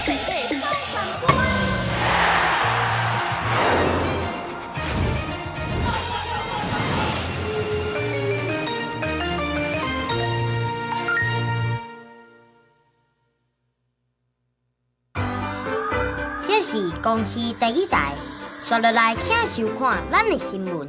這是公視第二台，刷落來請收看咱的新聞。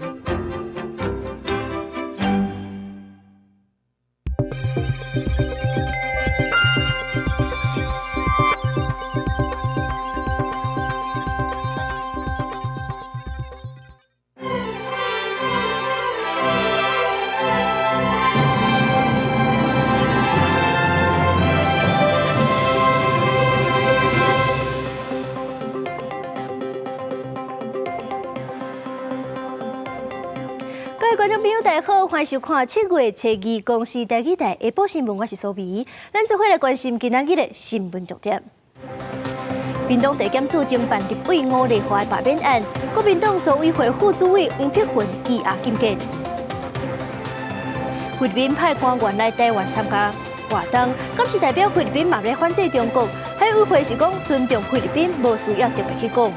各位觀眾朋友，大家好，歡迎收看7月初二公視台語台下晡新聞，我是蘇美。咱做伙來關心今仔日的新聞重點。屏東地檢署偵辦立委吳麗華罷免案，國民黨組委會副主委黃碧雲羈押禁見。菲律賓派官員來台灣參加活動，敢是代表菲律賓嘛咧反制中國？海委會是講尊重菲律賓，無需要特別去講。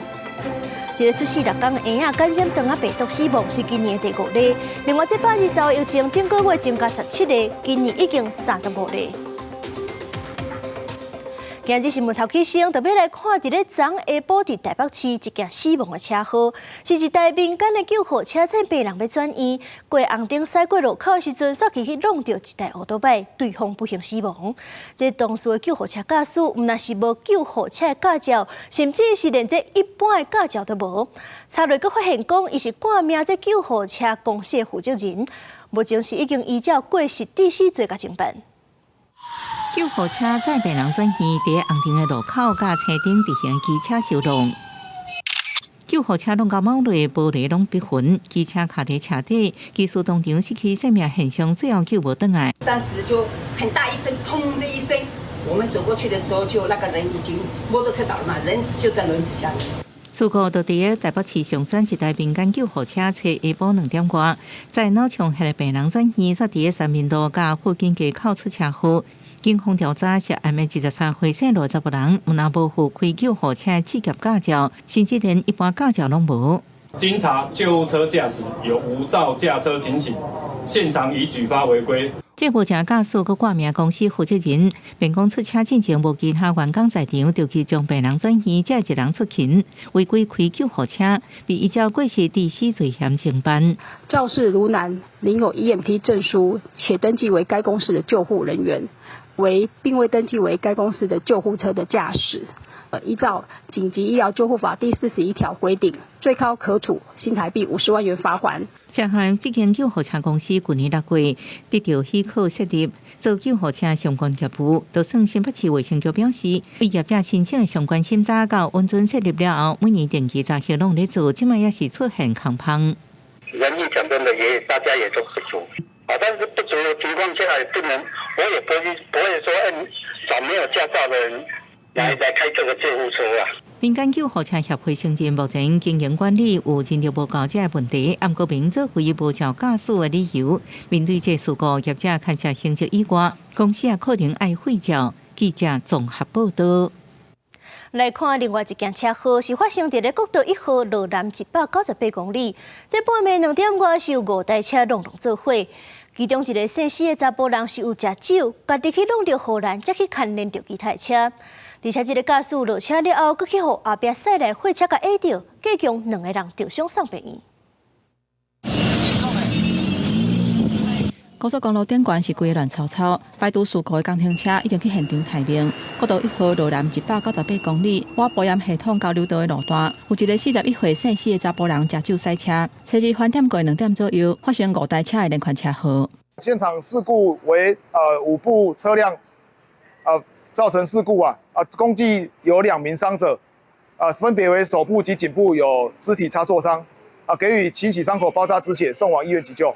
這个出世六工嬰仔感染腸仔病毒死亡是今年的第五例。另外，這120疫情頂個月增加17例，今年已經35例。今日新聞頭起先，特別來看佇咧昨下晡佇台北市一件死亡的車禍，是一台民間的救護車載病人欲轉院，過紅燈駛過路口的時陣，煞去去挵著一台歐多拜，對方不幸死亡。這當事的救護車駕駛，毋但是無救護車的駕照，甚至是連這一般的駕照都無。查落閣發現講，伊是掛名這救護車公司的負責人，目前是已經依照過失致死罪共偵辦。救護車載病人轉院，佇紅燈的路口，佮車頂直行機車相撞。救護車挵到某類玻璃攏逼痕，機車卡佇車底，技師當場失去生命現象，最後救無轉來。當時就很大一聲，砰的一聲，我們走過去的時候，就那個人已經摩托車倒了嘛，人就在輪子下面。事故就佇咧台北市松山一台民間救護車，下晡2點外，載腦創彼个病人轉院，煞佇咧三民路佮附近街口出車禍。警方調查涉案的23歲姓羅查埔人，毋但無附開救護車職業駕照，甚至連一般駕照攏無。經查救護車駕駛有無照駕車情形，現場已舉發違規。這無證駕駛閣掛名公司負責人，便講出車進前無其他員工在場，就去將病人轉院，才一人出勤，違規開救護車，被依照過失致死罪嫌偵辦。肇事盧男領有 EMT 證書，且登記為該公司的救護人員，為並未登記為該公司的救護車的駕駛。依照緊急醫療救護法第41條規定，最高可處新台幣50萬元罰鍰。涉案這間救護車公司去年6月得到許可設立做救護車相關業務，就算新北市衛生局表示，為業者申請的相關審查到允准設立了後，每年定期查核攏咧做，這擺也是出現空縫。人力講真的也大家也都不足啊，但是不足的情況下也不能，我也不會說，找沒有駕照的人來開這個救護車啊。民間救護車協會承認，目前經營管理有認定無夠這個問題，毋過明做非無照駕駛的理由。面對這事故，業者牽涉刑責以外，公司也可能愛廢照。記者綜合報道。來看另外一件車禍，是發生佇咧國道1號羅南198公里。這半暝2點外是有五台車攏攏做伙，其中一个姓施的查埔人是有食酒，家己去挵著護欄，才去牽連著其他車。而且這个駕駛落車了後，閣去予後壁駛來貨車共壓著，計共兩个人著傷送病院。高速公路頂懸是規个亂糟糟，排除事故的工程車已經去現場待命。國道1號羅南198公里，瓦埔鹽系統交流道的路段，有一个41歲姓施的查埔人食酒駛車，車子翻點過2點左右，發生五台車的連環車禍。現場事故為5部車輛造成事故啊，共計有2名傷者，分別為手部及頸部有肢體擦挫傷，給予清洗傷口、包紮止血，送往醫院急救。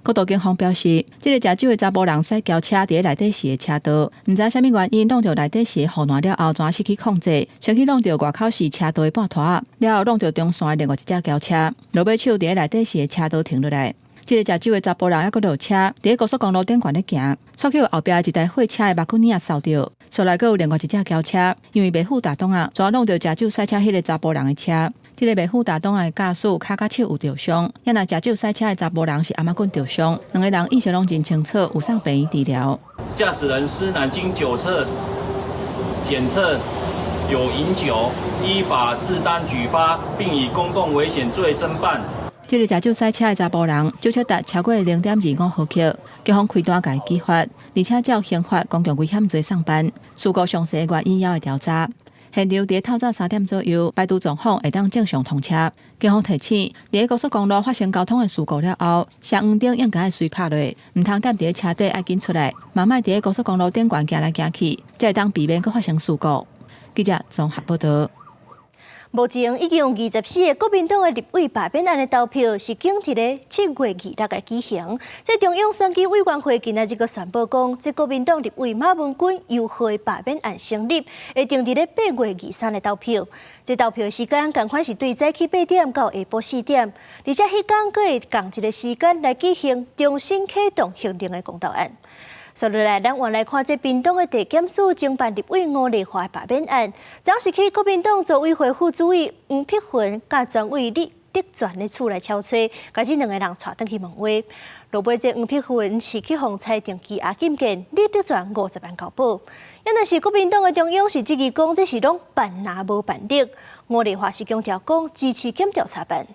國道警方表示，這个食酒的查埔人駛轎車佇咧內底市的車道，毋知啥物原因挵著內底市的護欄了後，怎失去控制，先去挵著外口市車道的半拖，了後挵著中線的另外一隻轎車，落尾手佇咧內底市的車道停落來。這个食酒的查埔人猶閣落車，佇咧高速公路頂懸咧行，煞去予後壁一台貨車的目棍仔掃著，紲來閣有另外一隻轎車，因為袂赴踏擋仔，煞挵著食酒駛車彼个查埔人的車。這个袂赴踏擋仔的駕駛跤佮手有著傷，也若食酒駛車的查埔人是頷仔棍著傷，兩个人意識攏真清楚，有送病院治療。駕駛人施南經酒測檢測有飲酒，依法自單舉發，並以公共危險罪偵辦。這个食酒駛車的查埔人，酒測值超過0.25毫克，警方開單共伊舉發，而且照刑法公共危險罪送辦。事故詳細原因猶會調查。現場佇透早3點左右，排除狀況會當正常通車。警方提醒，佇高速公路發生交通的事故了後，雙黃燈應該愛隨拍落，毋通踮佇咧車底愛緊出來，嘛莫佇咧高速公路頂懸行來行去，才會當避免閣發生事故。記者綜合報道。目前已經有24个國民黨的立委罷免案的投票是緊佇咧7月26來舉行。這中央選舉委員會今仔日閣宣布講，這國民黨立委馬文君誘賀罷免案成立，會定佇咧8月23來投票。這投票時間仝款是對早起8點到下晡4點，而且彼工閣會仝一个時間來舉行重新啟動行政的公投案。接落來，咱換來看這屏東的地檢署偵辦立委吳麗華罷免案，昨是去國民黨組委會副主委黃碧雲佮專委李德全的厝來敲揣，共這兩个人帶轉去問話。落尾這黃碧雲是去予裁定羈押禁見，李德全50萬交保。也若是國民黨的中央是質疑講，這是攏辦若無辦理。吳麗華是強調講支持檢調查辦。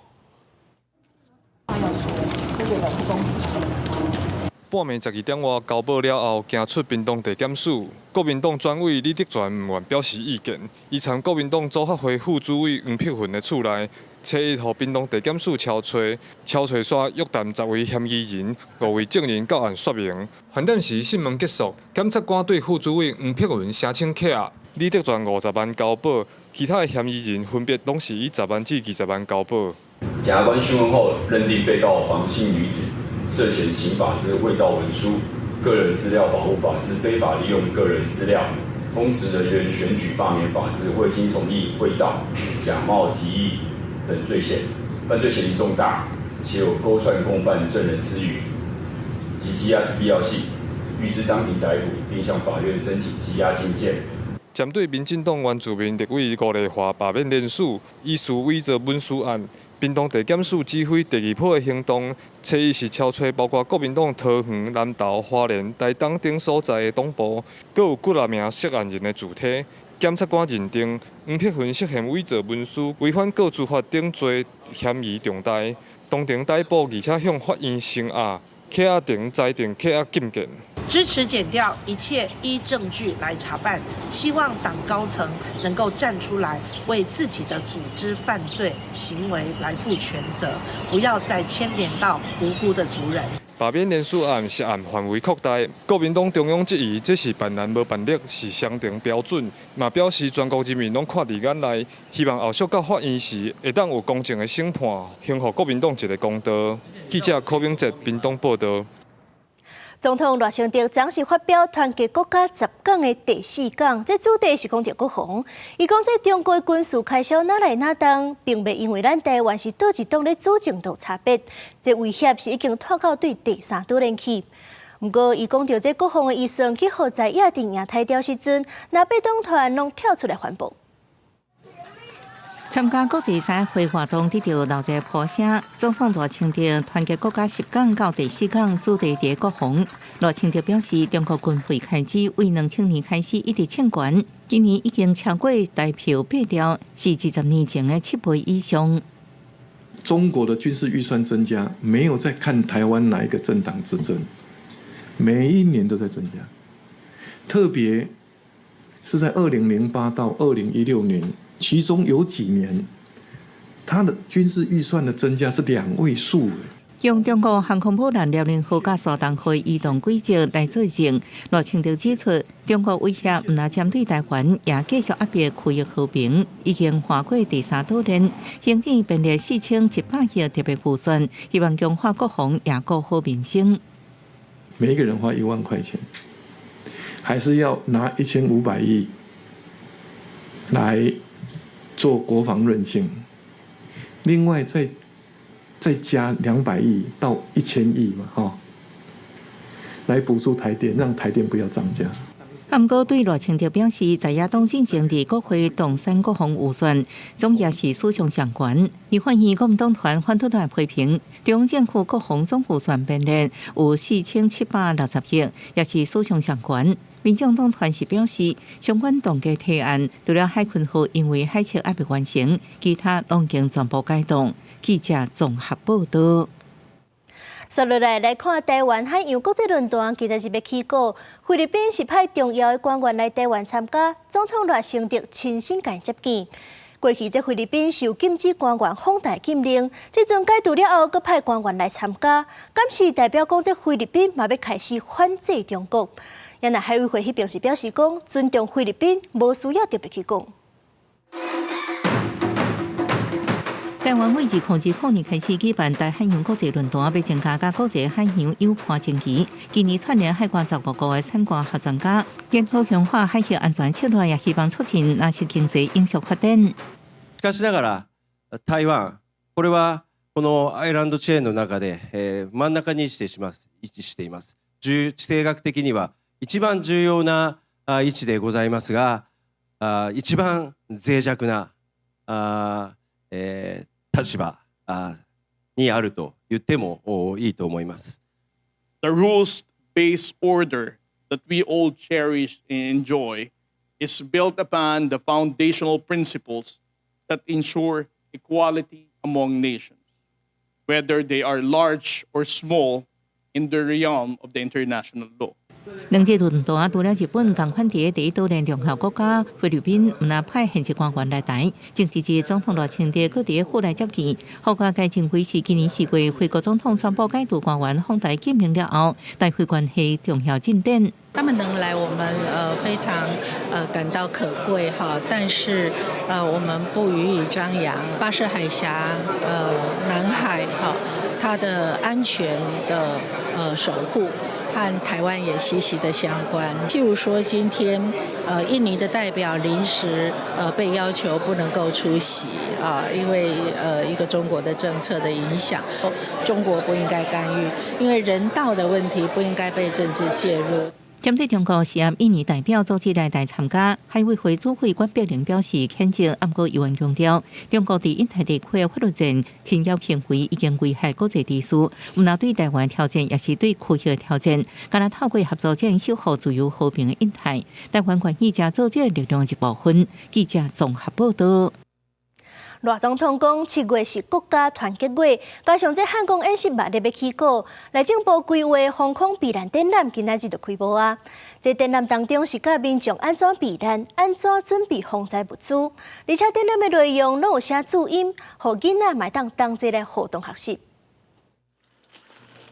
半暝12點外交保了後，行出屏東地檢署，國民黨專委李德全毋願表示意見。伊參國民黨組合會副主委黃碧雲的厝內，初一予屏東地檢署敲揣，敲揣煞約談10位嫌疑人、5位證人到案說明。盤點時訊問結束，檢察官對副主委黃碧雲聲稱扣押，李德全50萬交保，其他的嫌疑人分別攏是以10萬至20萬交保。檢察官訊問後，認定被告黃姓女子涉嫌刑法之偽造文書、個人資料保護法之非法利用個人資料、公職人員選舉罷免法之未經同意偽造、假冒提議等罪嫌，犯罪嫌疑重大，且有勾串共犯證人之虞及羈押之必要性，諭知當庭逮捕，並向法院申請羈押禁見。針對民進黨原住民立委吳麗華罷免連署，疑似偽造文書案，屏東地檢署指揮第二波的行動，初一是敲揣包括國民黨桃園、南投、花蓮、台東等所在的黨部，閣有幾若名涉案人的住宅。檢察官認定黃碧雲涉嫌偽造文書、違反個資法等罪嫌疑重大，當庭逮捕，而且向法院聲押，扣押庭裁定扣押禁見。支持檢調，一切依證據來查辦。希望黨高層能夠站出來，為自己的組織犯罪行為來負全責，不要再牽連到無辜的族人。罷免連署案涉案範圍擴大，國民黨中央質疑這是辦案無辦理，是雙重標準，嘛表示全國人民攏看佇眼內，希望後續到法院時會當有公正的審判，還予國民黨一个公道。記者柯明哲屏東報道。總統賴清德昨是發表團結國家10講的第四講，這主題是講著國防。伊講這中國軍事開銷哪來哪當，並袂因為咱台灣是佗一黨咧主政就差別，這威脅是已經拖到對第三島鏈去。毋過，伊講著這國防的預算去予在野陣營刣掉時陣，藍白黨團攏跳出來反駁。參加國際賽會活動，得著鬧熱破聲。總統賴清德團結國家十講到第四講主題佇國防。賴清德表示，中國軍費開支為2000年開始一直衝懸，今年已經超過台票八兆，是20年前的7倍以上。中國的軍事預算增加，沒有在看台灣哪一個政黨執政，每一年都在增加，特別是在2008到2016年。其中有幾年，他的軍事預算的增加是兩位數。用中國航空母艦遼寧號佮山東號移動軌跡來作證，賴清德指出，中國威脅毋但針對台灣，也繼續壓迫區域和平，已經跨過第三島鏈，行政編列4100億特別預算，希望強化國防，也顧好民生。每一個人花1萬塊錢，還是要拿1500億來做國防韌性，另外再再加200億到1000億嘛，吼，來補助台電，讓台電不要漲價。毋過對賴清德表示，在野黨進前佇國會動刪國防預算，總也是史上上懸。立法院國民黨團反對團批評，中央政府國防總預算編列有4760億，也是史上上懸。民眾黨團是表示，相關凍結提案，除了海鯤號因為海測猶未完成，其他攏已經全部解凍。記者綜合報導。接落來來看台灣海洋國際論壇，今仔日欲起鼓。菲律賓是派重要的官員來台灣參加，總統賴清德親身共接見。過去這菲律賓是有禁止官員訪台禁令，這陣解除了後，閣派官員來參加，敢是代表講這菲律賓嘛欲開始反制中國？也若海委會彼邊是表示講，尊重菲律賓，無需要特別去講。台灣為2020年開始舉辦台海洋國際論壇，欲增加佮國際海洋友伴情誼。今年串聯海外15個的產官學專家，研討強化海峽安全策略，也希望促進藍色經濟永續發展。しかしながら、台灣、これはこのアイランドチェーンの中で、真ん中に位置してします、位置しています。地政学的には一番重要な位置でございますが、一番脆弱な立場にあると言ってもいいと思います。 The rules-based order that we all cherish and enjoy is built upon the foundational principles that ensure equality among nations, whether they are large or small in the realm of the international law. 兩日論壇除了日本仝款佇第一島鏈重要國家菲律賓，毋但派現職官員來台，政治日總統賴清德閣佇府內接見，予外界認為是今年4月菲國總統宣布解除官員訪台禁令了後，台菲關係重要進展。他們能來，我們非常感到可貴哈，但是我們不予以張揚。巴士海峽、南海哈，它的安全的守護。和台灣也息息的相關。譬如說，今天，印尼的代表臨時，被要求不能夠出席啊，因為一個中國的政策的影響，中國不應該干預，因為人道的問題不應該被政治介入。針對中國是按印尼代表組織來台參加，海委會主委管碧玲表示譴責，毋過猶原強調，中國佇印太地區的法律戰侵擾行為已經危害國際秩序，毋但對台灣挑戰，也是對區域的挑戰。敢若透過合作，才能守護自由和平的印太。台灣願意成做這個力量的一部分。記者綜合報導。賴總統講，7月是國家團結月，加上這漢光演習嘛咧欲起鼓，內政部規劃防空避難展覽今仔日就開幕啊！這展覽當中是教民眾按怎避難、按怎準備防災物資，而且展覽的內容攏有寫注音，予囡仔嘛會當同齊來互動學習。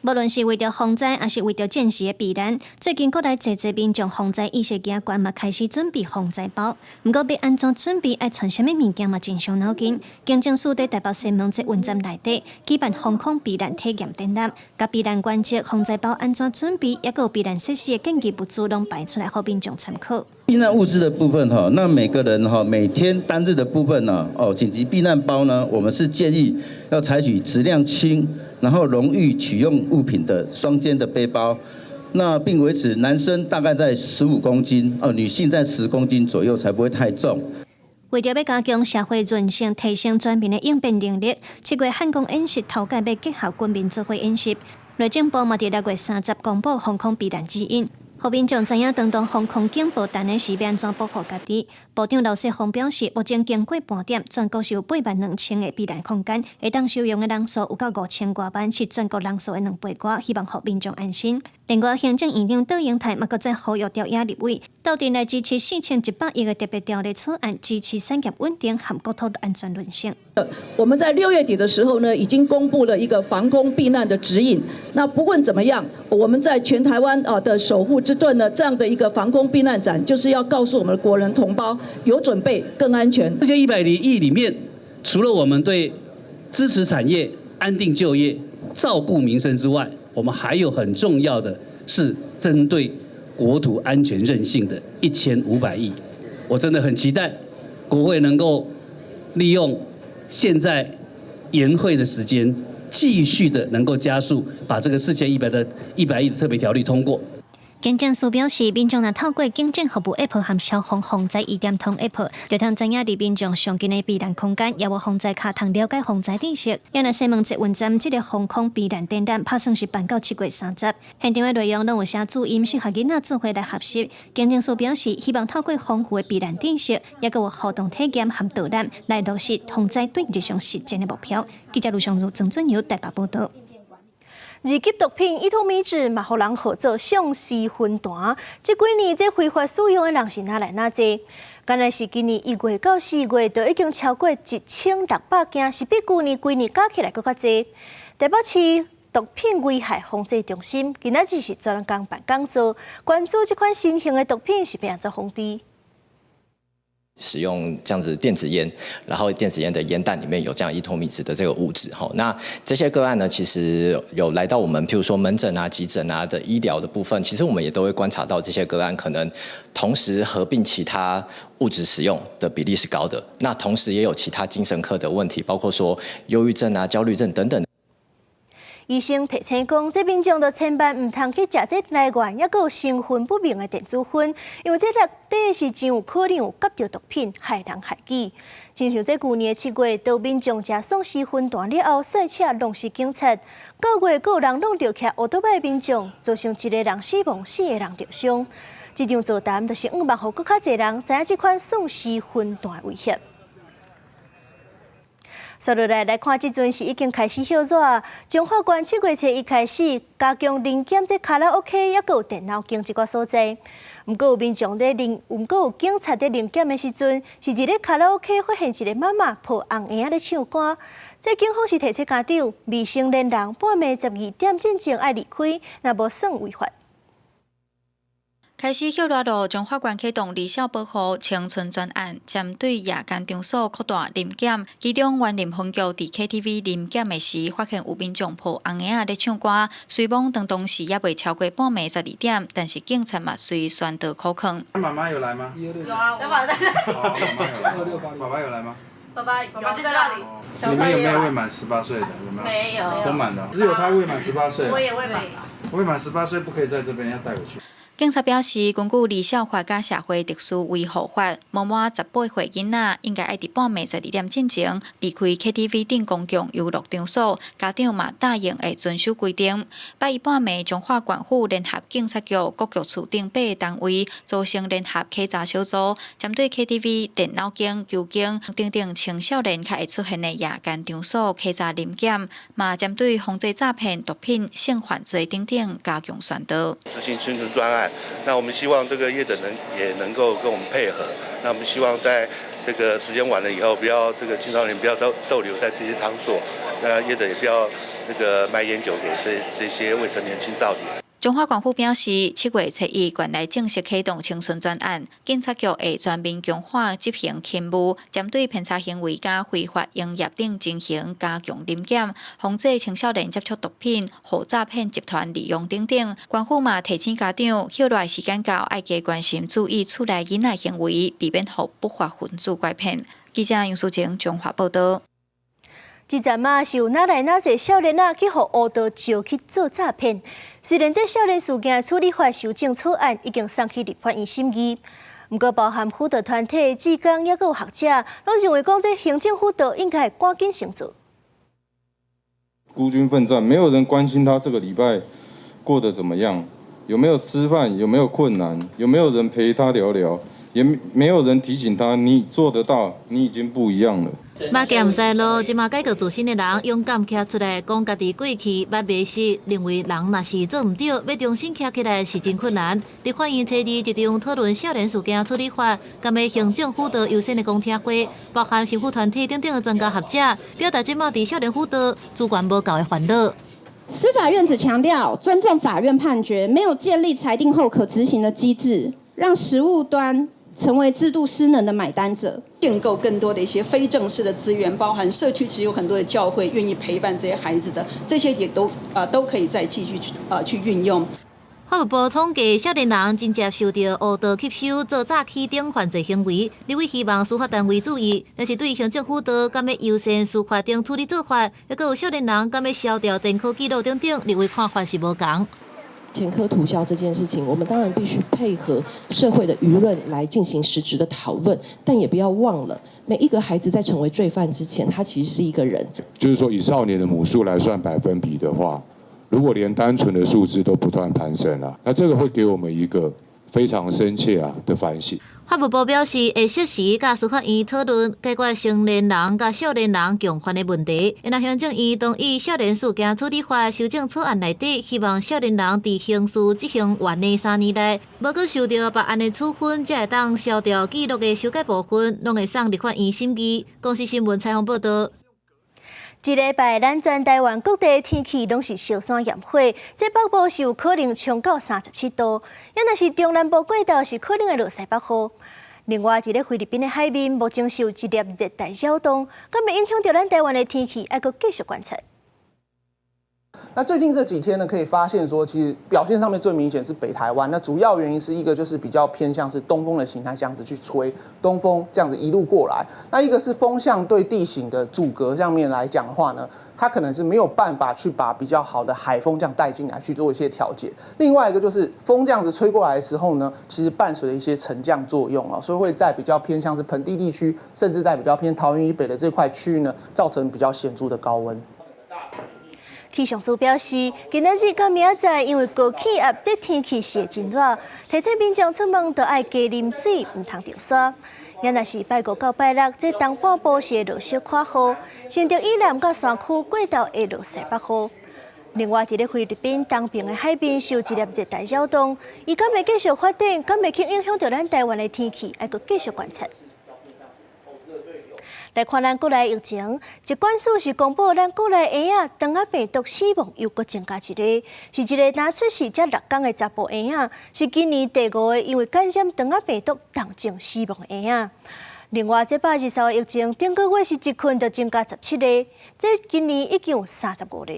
無論是為著防災，抑是為著戰時的避難，最近國內濟濟民眾防災意識加懸，嘛開始準備防災包。毋過欲按怎準備，愛揣啥物物件嘛真傷腦筋。行政署佇台北西門這運站內底舉辦防空避難體驗展覽，共避難原則、防災包按怎準備，抑閣有避難設施的建議物資，攏擺出來予民眾參考。避難物資的部分哈，那每個人哈每天單日的部分呢，哦緊急避難包呢，我們是建議要採取質量輕，然後容易取用物品的雙肩的背包，那並維持男生大概在15公斤，哦女性在10公斤左右，才不會太重。為著欲加強社會韌性，提升全民的應變能力，7月漢光演習頭擺欲結合軍民做伙演習，內政部嘛佇6月30公布防空避難指引。予民眾知影，當當防空警報彈的時，欲按怎保護家己。部長劉世鋒表示，目前經過盤點，全國是有8萬2千個避難空間，會當收容的人數有到5千外萬，是全國人數的2倍外，希望予民眾安心。另外，行政院長卓榮泰嘛，閣再呼籲朝野立委鬥陣來支持4100億的特別條例草案，支持產業穩定和國土安全韌性。我們在6月底的時候呢，已經公布了一個防空避難的指引。那不論怎麼樣，我們在全台灣啊的守護之盾呢，這樣的一個防空避難展，就是要告訴我們的國人同胞，有準備更安全。4100億裡面，除了我們對支持產業、安定就業、照顧民生之外，我們還有很重要的是針對國土安全韌性的1500億。我真的很期待國會能夠利用現在研會的時間，繼續的能夠加速把這個4100的100億的特別條例通過。警政署表示，民眾若透過警政服務 App 和消防防災醫點通 App，就通知影離民眾上近的避難空間，也有防災卡通了解防災知識。原來西門捷運站這个防空避難展覽，拍算是辦到7月30。現場的內容攏有寫注音，適合囡仔做伙來學習。警政署表示，希望透過豐富的避難知識，也閣有互動體驗和導覽，來落實防災對日常實踐的目標。記者盧尚如、曾俊友台北報導。二級毒品依托咪酯嘛，予人號做喪屍薰彈。這幾年這非法使用的人是愈來愈濟。敢若是今年1月到4月，就已經超過1600件，是比舊年規年加起來閣較濟。台北市毒品危害防制中心今仔日是專工辦講座，關注這款新型的毒品是欲按怎防治。使用這樣子電子菸，然後電子菸的菸彈裡面有這樣依托咪酯的這個物質，哈，那這些個案呢，其實有來到我們，譬如說門診啊、急診啊的醫療的部分，其實我們也都會觀察到這些個案可能同時合併其他物質使用的比例是高的，那同時也有其他精神科的問題，包括說憂鬱症啊、焦慮症等等。醫生提醒講，這民眾就千萬毋通去食這來源猶閣有成分不明的電子薰，因為這內底是真有可能有夾著毒品，害人害己。親像這舊年7月，當民眾食喪屍薰彈了後，賽車弄死警察。9月，閣有人弄著騎歐多拜民眾，造成一个人死亡，四个人受傷。這場座談就是向望予閣較濟人知影這款喪屍薰彈的威脅。接落來來看，這陣是已經開始歇熱。彰化縣7月初一開始加強臨檢這卡拉 OK，猶閣有電腦間這寡所在。毋過有民眾咧臨，毋過有警察佇臨檢的時陣，是佇咧卡拉 OK 發現一个媽媽抱紅嬰仔咧唱歌。這警方是提醒家長，未成年人半暝12點進前愛離開，若無算違法。開始歇熱囉，彰化縣啟動兒少保護青春專案，針對夜間場所擴大臨檢。其中，員林分局佇 KTV 臨檢的時，發現有民眾抱紅嬰仔咧唱歌，雖罔當當時猶未超過半暝十二點，但是警察嘛隨宣導苦勸。媽媽有來嗎？有啊，媽媽有來。爸爸有來嗎？爸爸有在那裡。你們有沒有未滿18歲的？有沒有？沒有。都滿了，只有他未滿十八歲。我也未滿。未滿十八歲不可以在這邊，要帶回去。警察表示，根據兒少法佮社會秩序維護法，無滿18歲囡仔應該愛佇半暝12點進前離開 KTV 等公共遊樂場所，家長嘛答應會遵守規定。拜一半暝，彰化縣府聯合警察局各局處等八个單位組成聯合稽查小組，針對 KTV、電腦間、球間等等青少年較會出現的夜間場所稽查臨檢，嘛針對防制詐騙、毒品、性犯罪等等加強宣導。執行青春專案。那我們希望這個業者能也能夠跟我們配合。那我們希望在這個時間晚了以後，不要這個青少年不要逗留在這些場所。那業者也不要這個賣菸酒給這些未成年青少年。彰化縣府表示，7月初一，縣內正式啟動青春專案，警察局會全面強化執行勤務，針對騙詐行為佮非法營業等進行加強臨檢，防止青少年接觸毒品、予詐騙集團利用等等。縣府嘛提醒家長，歇熱時間到，愛加關心注意厝內囡仔行為，避免予不法分子拐騙。記者楊淑晴彰化報導。這陣仔是有哪來哪濟少年仔去予烏道招去做詐騙。雖然這少年事件處理法修正草案已經送去立法院審議，毋過包含輔導團體、志工，猶閣有學者，攏認為講這行政輔導應該趕緊先做。孤軍奮戰，沒有人關心他這個禮拜過得怎麼樣，有沒有吃飯，有沒有困難，有沒有人陪他聊聊，也沒有人提醒他，你做得到，你已經不一樣了。馬行毋知路，這馬改過自新的人勇敢徛出來講家己過去捌迷失，認為人若是做毋對，欲重新徛起來是真困難。立法院初二一場討論少年事件處理法，佮欲行政輔導優先的公聽會，包含社福團體等等的專家學者，表達這馬佇少年輔導資源無夠的煩惱。司法院只強調尊重法院判決，沒有建立裁定後可執行的機制，讓實務端成為制度失能的買單者。建構更多的一些非正式的資源，包含社區，其實有很多的教會願意陪伴這些孩子的，這些也都可以再繼續去運用。法務部統計，少年人真濟受著誤導吸收做詐欺等犯罪行為。立委希望司法單位注意，若是對行政輔導，敢欲優先司法等處理做法，抑閣有少年人敢欲消掉前科記錄等等，立委看法是無仝。前科塗銷這件事情，我們當然必須配合社會的輿論來進行實質的討論，但也不要忘了，每一個孩子在成為罪犯之前，他其實是一個人。就是說，以少年的母數來算百分比的話，如果連單純的數字都不斷攀升了，那這個會給我們一個非常深切啊的反省。法務部表示，會適時佮司法院討論解決成年人佮少年人共犯的問題。若行政院同意少年事件處理法修正草案內底，希望少年人佇刑事執行完的3年內，無閣受著別案的處分，才會當消掉記錄的修改部分，攏會送立法院審議。公視新聞採訪報導。這禮拜，咱全台灣各地天氣攏是燒山炎火，這北部是有可能衝到37度，抑若是中南部過晝是可能會落西北雨。另外，佇咧菲律賓的海面，目前是有一粒熱帶擾動，敢會影響著咱台灣的天氣，愛閣繼續觀察。那最近這幾天呢，可以發現說，其實表現上面最明顯是北台灣。那主要原因是一個就是比較偏向是東風的形態，這樣子去吹東風，這樣子一路過來。那一個是風向對地形的阻隔上面來講的話呢，它可能是沒有辦法去把比較好的海風這樣帶進來去做一些調節。另外一個就是風這樣子吹過來的時候呢，其實伴隨着一些沉降作用啊，所以會在比較偏向是盆地地區，甚至在比較偏桃園以北的這塊區域呢，造成比較顯著的高溫。氣象署表示，今仔日佮明仔載，因為高氣壓，這天氣是會真熱，提醒民眾出門都愛加啉水，毋通著沙。抑若是拜五到拜六，這東半部是會落小可雨，新竹以南佮山區過晝會落西北雨。另外，佇咧菲律賓東邊的海面受一粒熱帶擾動，伊敢會繼續發展，敢會去影響著咱台灣的天氣，愛閣繼續觀察。來看咱國內疫情，疾管署是公布咱國內嬰仔腸仔病毒死亡又閣增加一個，是一个若出世才6工的查埔嬰仔，是今年第五个因為感染腸仔病毒重症死亡的嬰仔。另外，這123的疫情，頂個月是一困就增加17個，這今年已經有35個。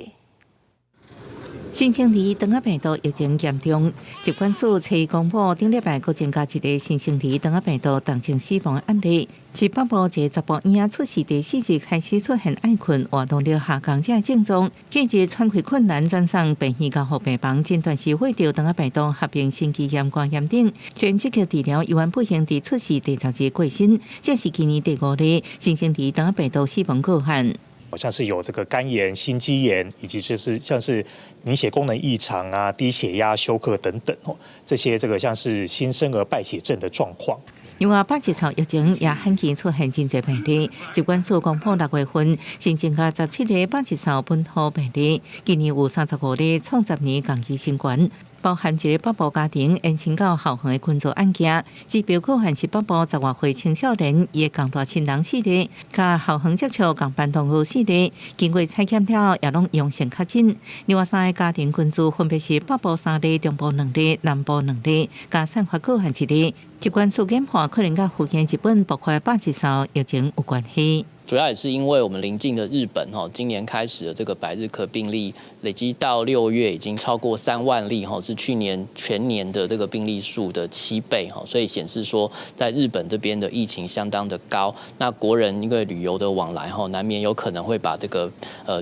新生兒腸仔病毒疫情嚴重，疾管署初公布頂禮拜閣增加一個新生兒腸仔病毒重症死亡的案例，是北部一個查埔嬰仔出世第四日開始出現愛睏、活動力下降這症狀，隔日喘氣困難，轉送病院加護病房，診斷是患著腸仔病毒合併心肌炎、肝炎等，全積極治療，猶原不幸佇出世第10日過身，這是今年第五例新生兒腸仔病毒死亡個案。好像是有這個肝炎、心肌炎，以及就是像是凝血功能異常啊、低血壓、休克等等哦，這些這個像是新生兒敗血症的狀況。另外，百日嗽疫情也罕見出現真濟病例，疾管署公布6月份新增加17個百日嗽本土病例，今年有35例，創10年同期新懸。包含一个北部家庭延伸到校園的群組案件，指標個案是北部10外歲青少年，伊的仝大親人四个，佮校園接觸仝班同學四个，經過採檢了也攏陽性確診。另外三个家庭群組分別是北部三例、中部兩例、南部兩例，加散發個案一例。疾管署研判可能佮福建日本爆發百日嗽疫情有關係。主要也是因為我們鄰近的日本，哈，今年開始的這個百日咳病例累積到6月已經超過3萬例，哈，是去年全年的這個病例數的7倍，哈，所以顯示說在日本這邊的疫情相當的高。那國人因為旅遊的往來，哈，難免有可能會把這個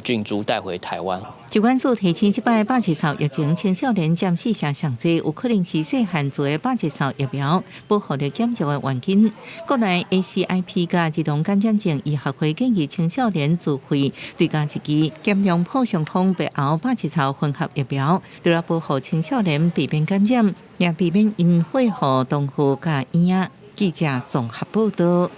菌株帶回台灣。疾管署提醒，這擺百日嗽疫情青少年佔四成上濟，有可能是細漢注的百日嗽疫苗保護力減弱的原因。國內 ACIP 佮兒童感染症醫學會建議青少年自費追加一劑兼用破傷風、白喉、百日嗽混合疫苗，除了保護青少年避免感染，也避免𪜶血予同學佮嬰仔。記者綜合報導。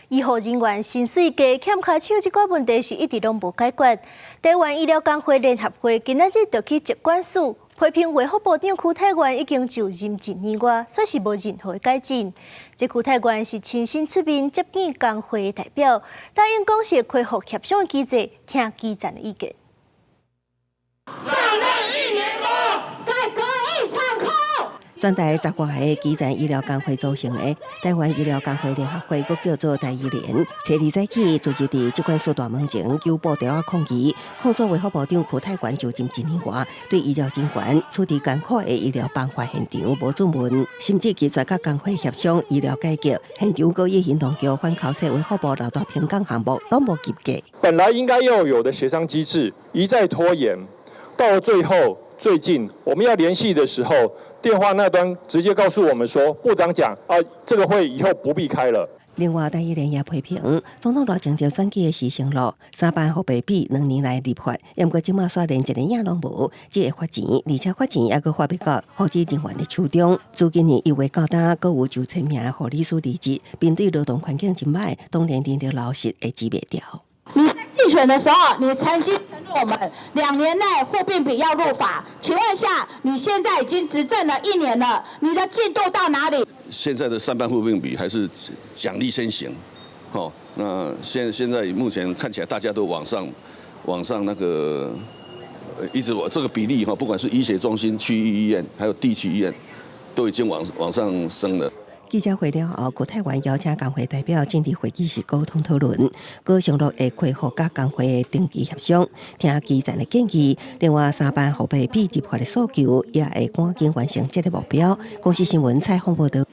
醫護人員薪水低、欠跤手這個問題是一直攏無解決。台灣醫療工會聯合會今仔日就去疾管署批評衛福部長邱泰源已經就任一年外，煞是無任何改進。這邱泰源是親身出面接見工會代表，答應講是恢復協商機制，聽基層的意見。上任一年多，改革一場空。全台十外个基層醫療工會組成的台灣醫療工會聯合會，閣叫做台醫聯，初二早起，聚集佇疾管署大門前，揪布條仔抗議，控訴衛福部長邱泰源就任一年外，對醫療人員處置艱苦的醫療崩壞現場無主問，甚至拒絕佮工會協商醫療改革，現場閣以行動橋反口說衛福部老大評鑑項目攏無及格。本來應該要有的協商機制一再拖延，到了最後，最近我們要聯繫的時候，電話那端直接告訴我們說，部長講啊，這個會以後不必開了。另外，台醫聯也批評總統賴清德選舉的時承諾三班護病比2年內立法，毋過這馬煞連一个影攏無，只會罰錢，而且罰錢猶閣發袂到護理人員的手中。自今年1月到今，閣有9000名護理師離職，面對勞動環境真歹，當然人力流失會擠袂牢。你在競選的時候，你曾經承諾我們2年內護病比要入法，請問一下，你現在已經執政了一年了，你的進度到哪裡？現在的三班護病比還是獎勵先行，好，那現在目前看起來大家都往上那個，一直往這個比例哈，不管是醫學中心、區域醫院，還有地區醫院，都已經往上升了。記者會了後，邱泰源邀請工會代表進入會議室溝通討論，閣承諾會恢復佮工會的定期協商，聽基層的建議。另外，三班護病比立法的訴求，也會趕緊完成這个目標。公視新聞採訪報導。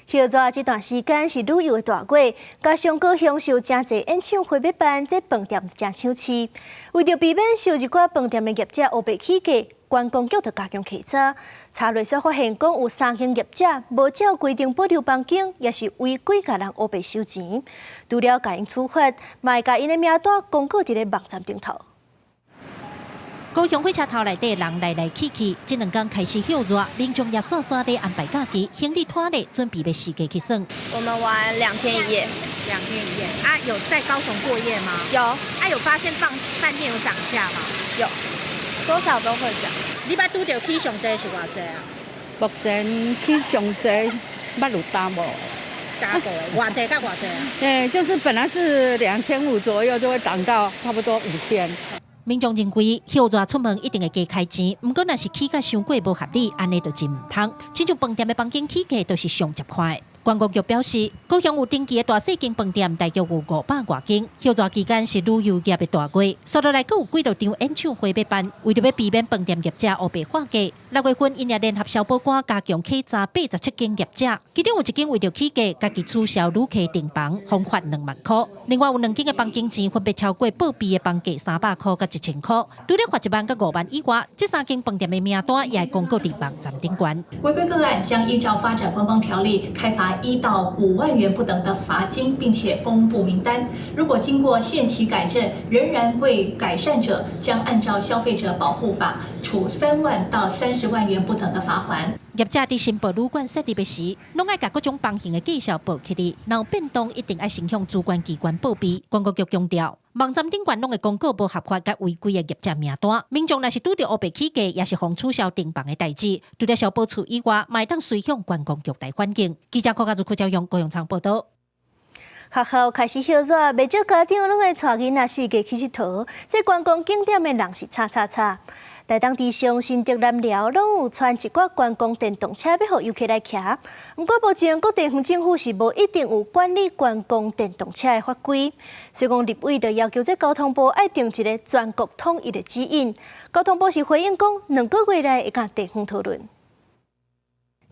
歇熱這段時間是旅遊的大月，加上高雄有誠濟演唱會欲辦，這飯店誠搶市。為著避免受一寡飯店的業者烏白起價，觀光局就加強稽查，查落煞發現講有三間業者無照規定保留房間，抑是違規共人烏白收錢。除了共𪜶處罰，嘛會共𪜶的名單公告佇咧網站頂頭。高雄火車頭內底人來來去去，這兩工開始歇熱，民眾也煞煞咧安排假期，行李拖咧，準備欲四界去耍。我們玩2天1夜，2天1夜啊？有在高雄過夜嗎？有。啊，有發現飯店有漲價嗎？有，多少都會漲。你捌拄著起上濟是偌濟啊？目前起上濟，捌有 double。 double，偌濟佮偌濟啊？就是本來是2500左右，就會漲到差不多5000。民眾認為歇熱出門一定會加開錢，毋過若是起價傷過無合理，按呢就真毋通。親像飯店的房間起價就是上捷快。觀光局表示，高雄有登記的大細間飯店大約有500外間。歇熱期間是旅遊業的大月，煞落來閣有幾落場演唱會欲辦，為著欲避免飯店業者烏白喊價，6月份𪜶也聯合消保官加強稽查87間業者，其中有一間為著起價，家己取消旅客訂房，予罰2萬箍。另外有兩間的房間錢分別超過報備的房價300箍佮1000箍，除了罰1萬佮5萬以外，這三間飯店的名單也會公告佇網站頂懸。違規個案將依照發展觀光條例開罰1到5萬元不等的罰金，並且公布名單。如果經過限期改正，仍然未改善者，將按照消費者保護法處3萬到30萬元不等的罰鍰。業者佇申報旅館設立的時，攏愛共各種房型的介紹報起來，若有變動，一定愛先向主管機關報備。觀光局強調，網站頂懸攏會公告無合法佮違規的業者名單。民眾若是拄著烏白起價，抑是予取消訂房的代誌，除了消保處以外，嘛會當隨向觀光局來反映。記者柯家如、柯昭勇、高永昌報導。學校開始歇熱，袂少家長攏會帶囡仔四界去𨑨迌。這觀光景點的人是吵吵吵。台東池上、新竹南寮攏有賰一寡觀光電動車欲予遊客來騎。毋過目前各地方政府是無一定有管理觀光電動車的法規，所以講立委就要求這交通部愛訂一个全國統一的指引。交通部是回應講，2個月內會佮地方討論。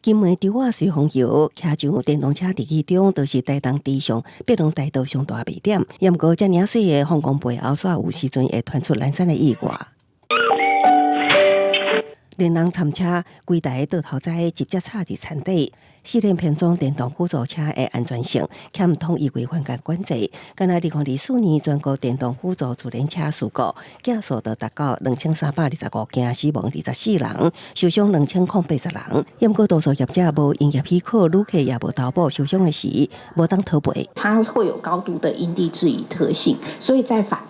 金門稻仔隨風遊，騎上電動車佇其中，就是台東池上白龍大道上大賣點。毋過遮爾媠的風光背後，煞有時陣會傳出濫產的意外。連人摻車，規台倒頭栽直接插佇田底。試驗編裝電動輔助車的安全性，欠統一規範佮管制。敢若2024年全國電動輔助自聯車事故，件數就達到2325件，死亡24人，受傷2080人。毋過多數業者無營業許可，旅客也無投保，受傷的時無當討賠。它會有高度的因地制宜特性，所以在法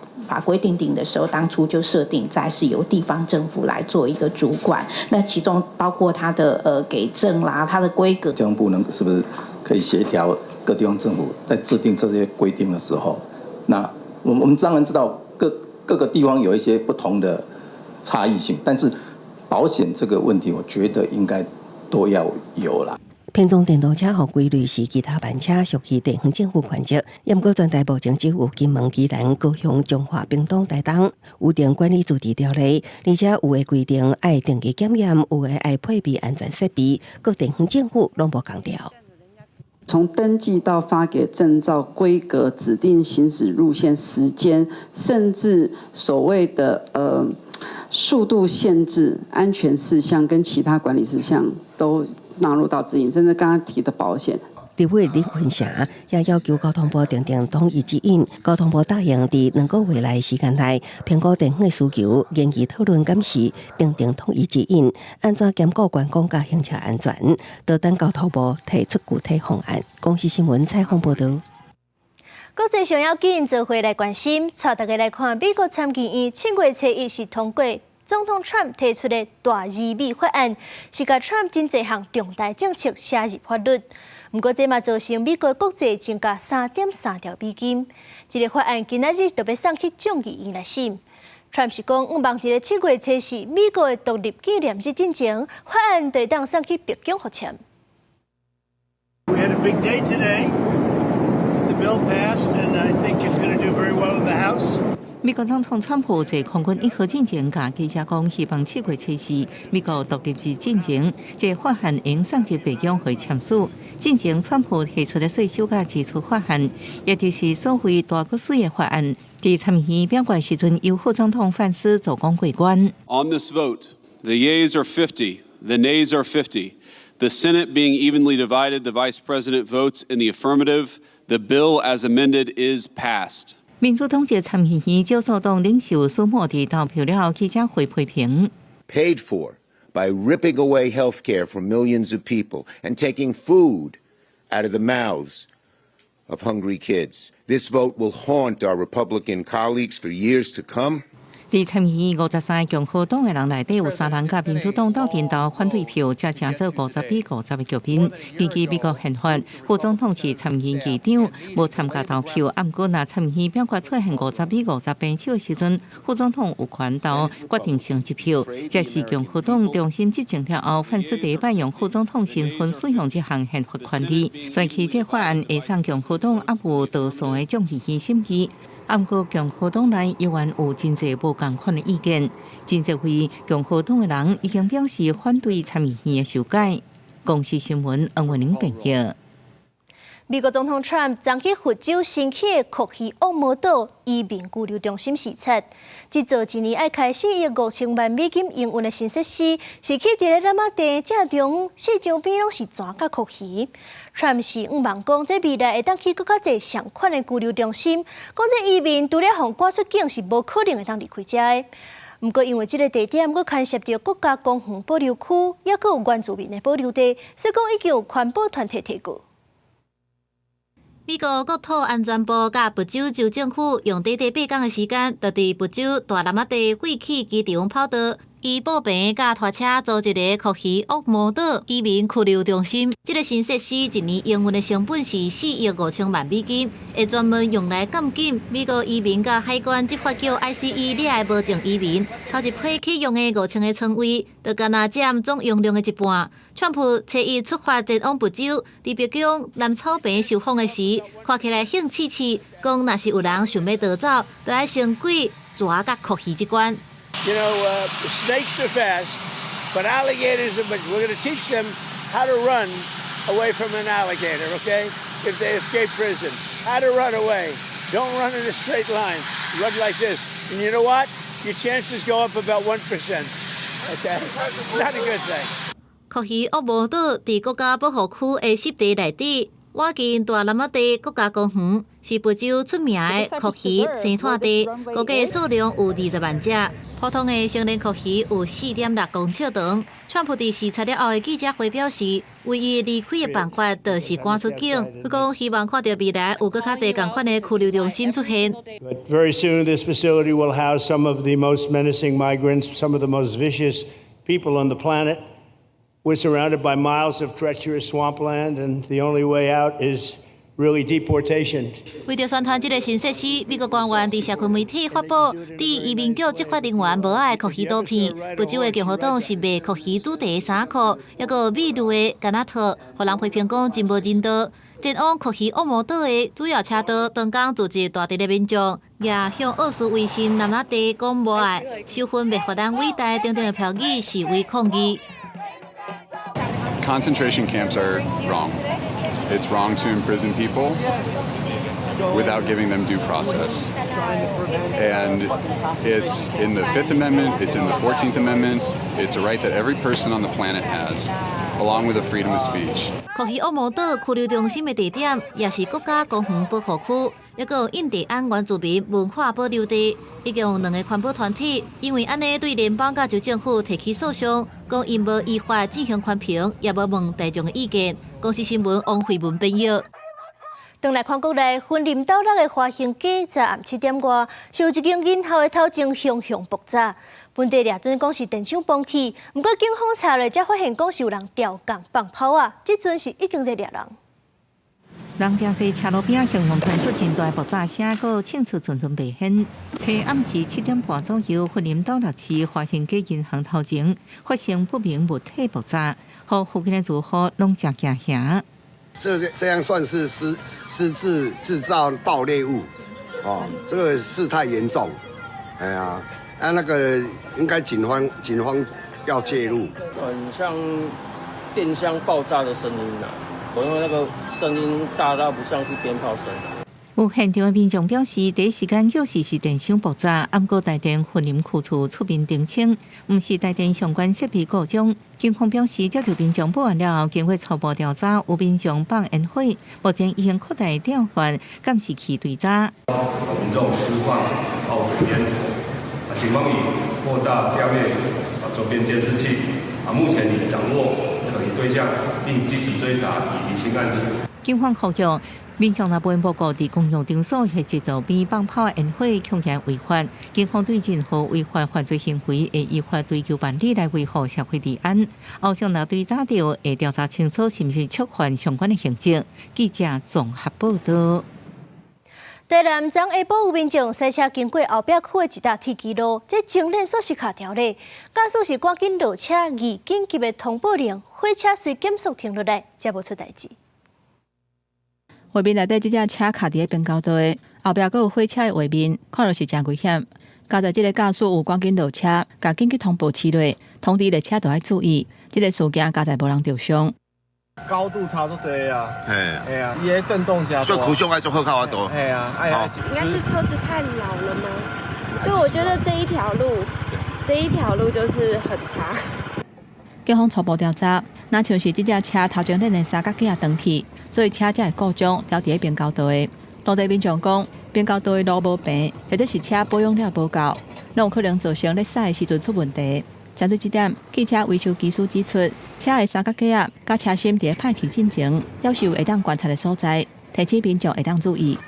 規訂定的時候，當初就設定在是由地方政府來做一個主管，那其中包括它的給證啦，它的規格。交通部能是不是可以協調各地方政府在制定這些規定的時候，那我們當然知道各個地方有一些不同的差異性，但是保險這個問題，我覺得應該都都要有啦。編裝電動車予歸類是其他慢車，屬於地方政府權責。毋過全台目前只有金門、宜蘭、高雄、彰化、屏東、台東有定管理自治條例，而且有的規定愛定期檢驗，有的愛配備安全設備，各地方政府攏無仝調。從登記到發給證照、規格、指定行駛路線、時間，甚至所謂的速度限制、安全事項跟其他管理事項都納入到指引，甚至剛剛提的保險。立委林坤祥也要求交通部訂定統一指引。交通部答應佇2個月內時間內評估地方的需求，研議討論檢視，訂定統一指引，按怎兼顧觀光佮行車安全，就等交通部提出具體方案。公視新聞採訪報導。國際上要緊，做伙來關心，帶大家來看美國參議院7月初一是通過總統川普提出的大移民法案，是共川普真濟項重大政策寫入法律。毋過這嘛造成美國國債增加3.3兆美金。這个法案今仔日就欲送去眾議院來審。川普是講，向望佇咧7月初四美國的獨立紀念日進前，法案就會當送去白宮予簽。 We had a big day today. The bill passed, and I think it's going to do very well in the House. 美國總統川普坐空軍一號進前，共記者講，希望7月初四美國獨立日進前，這个法案會送入白宮予簽署。進前，川普提出的稅收佮支出法案，也就是所謂大國稅的法案，佇參議院表決時陣，由副總統范斯主講過關。 On this vote, the yeas are 50, the nays are 50. The Senate being evenly divided, the Vice President votes in the affirmative. The bill as amended is passed. 民主黨籍參議院少數黨領袖舒默佇投票了後記者會批評。 Paid for by ripping away health care from millions of people and taking food out of the mouths of hungry kids. This vote will haunt our Republican colleagues for years to come. 佇參議院53个共和黨的人內底有三人佮民主黨鬥陣投反對票，才成做50比50的局面。根據美國憲法，副總統是參議院議長，無參加投票。毋過，若參議院表決出現50比50平手的時陣，副總統有權投決定性一票。這是共和黨重新執政了後，范斯第一擺用副總統身份使用這項憲法權利。選舉這法案會送共和黨猶有多數的眾議院審議。毋過共和黨內依然有真濟無仝款的意見，真濟位共和黨的人已經表示反對參議院的修改。公視新聞黃文玲編譯。美國總統川普昨去佛州新起的蛞蝓惡魔島移民拘留中心視察，這座一年愛開4億5千萬美金營運的新設施，是起佇咧喇嘛地正中，四周邊攏是蛇佮蛞蝓。川普是向望講，這未來會當起閣較濟相款的拘留中心，講這移民除了予趕出境是無可能會當離開遮的。毋過因為這个地點閣牽涉著國家公園保留區，抑閣有原住民的保留地，所以講已經有環保團體提告。美國國土安全部佮佛州州政府用短短8工的時間，就佇佛州大喇嘛地廢棄機場跑道，以布棚佮拖車做一个蛞蝓惡魔島移民拘留中心。這个新設施一年營運的成本是4億5千萬美金，會專門用來監禁美國移民佮海關執法局 ICE 掠的無證移民。頭一批啟用的5000个床位，就干焦佔總容量的一半。川普初一出發前往佛州，佇白宮南草坪受訪的時，看起來興刺刺，講若是有人想欲逃走，就愛先過蛇佮蛞蝓這關。 Snakes are fast, but alligators are. But we're going to teach them how to run away from an alligator. Okay, if they escape prison, how to run away. Don't run in a straight line. Run like this. And you know what? Your chances go up about 1%. Okay, not a good thing. 蛞蝓惡魔島佇國家保護區的濕地內底，倚近大喇嘛地國家公園，是佛州出名的蛞蝓生態地，估計數量有20萬隻。普通的成年蛞蝓有4.6公尺長。川普佇視察了後的記者會表示，唯一離開的辦法就是趕出境。伊講希望看著未來有閣較濟仝款的拘留中心出現。 But very soon, this facility will house some of the most menacing migrants, some of the most vicious people on the planet. We're surrounded by miles of treacherous swampland, and the only way out is Really deportation. 為著宣傳這个新設施，美國官員佇社群媒體發布，佇移民局執法人員無愛的曲奇刀片。佛州的共和黨是賣曲奇主題的衫褲，抑閣有美麗的柑仔套，予人批評講真無人道。前往曲奇惡魔島的主要車道，當工聚集大陣的民眾，也向奧斯維辛南亞地講無愛、收分滅法人偉大等等的標語示威抗議。 Concentration camps are wrong. It's wrong to imprison people without giving them due process. And it's in the Fifth Amendment, it's in the 14th Amendment, it's a right that every person on the planet has, along with the freedom of speech. 曲奇惡魔島拘留中心的地點，也是國家公園保護區，抑閣有印第安原住民文化保留地。已經有兩个環保團體因為按呢對聯邦佮州政府提起訴訟，講𪜶無依法進行環評，也無問大眾的意見。公視新聞王慧文編譯。轉來看國內，雲林斗六的華興街昨暗7點外，是有一間銀行的頭前熊熊爆炸。本地掠準講是電箱崩去，毋過警方查落才發現講是有人調工放炮仔，這陣是已經佇掠人。人誠濟車路邊熊熊傳出真大爆炸聲，閣衝出陣陣白煙。昨暗時7點半左右，雲林斗六市華興街銀行頭前發生不明物體爆炸，予附近的住戶攏誠驚嚇。這樣算是私自製造爆裂物，哦，這個事態嚴重，哎呀，啊那個應該警方要介入。很像電箱爆炸的聲音啊，因為那個聲音大到不像是鞭炮聲。有現場的民眾表示，第一時間確實是電箱爆炸，毋過台電雲林區處出面澄清，毋是台電相關設備故障。警方表示，接到民眾報案了後，經過初步調查，有民眾放煙火，目前已經擴大調閱監視器追查。民眾私放爆竹煙，警方已擴大調閱周邊監視器，目前已掌握可疑對象，並積極追查以釐清案情。警方呼籲民眾若無報告佇公共場所或者路邊放炮煙火，恐嫌違法。警方對任何違法犯罪行為，會依法追究辦理來維護社會治安。後續若追查著，會調查清楚是毋是觸犯相關的刑責。記者綜合報道。台南昨下晡有民眾駛車經過後壁區的一搭鐵支路，這前輪煞是卡著咧，駕駛是趕緊落車，按緊急的通報鈴，火車隨減速停落來，才無出代誌。畫面內底這隻車卡佇咧平交道的後壁，閣有火車的畫面，看落是誠危險。佳哉這个駕駛有趕緊落車，共緊急通報切落，通知列車著愛注意。這个事件佳哉無人著傷。高度差足濟啊！嘿，嘿啊，伊的震動誠大。所以苦胸愛做好較多。嘿啊，哎，應該是車子太老了嗎？對，我覺得這一條路就是很差。警方初步調查，若像是這隻車頭前輪的三角架斷去，所以車才會故障，著佇咧平交道的。當地民眾講，平交道的路無平，或者是車保養了無夠，攏有可能造成咧駛的時陣出問題。針對這點，汽車維修技師指出，車的三角架佮車身佇咧歹去進前，猶是有會當觀察的所在，提醒民眾會當注意。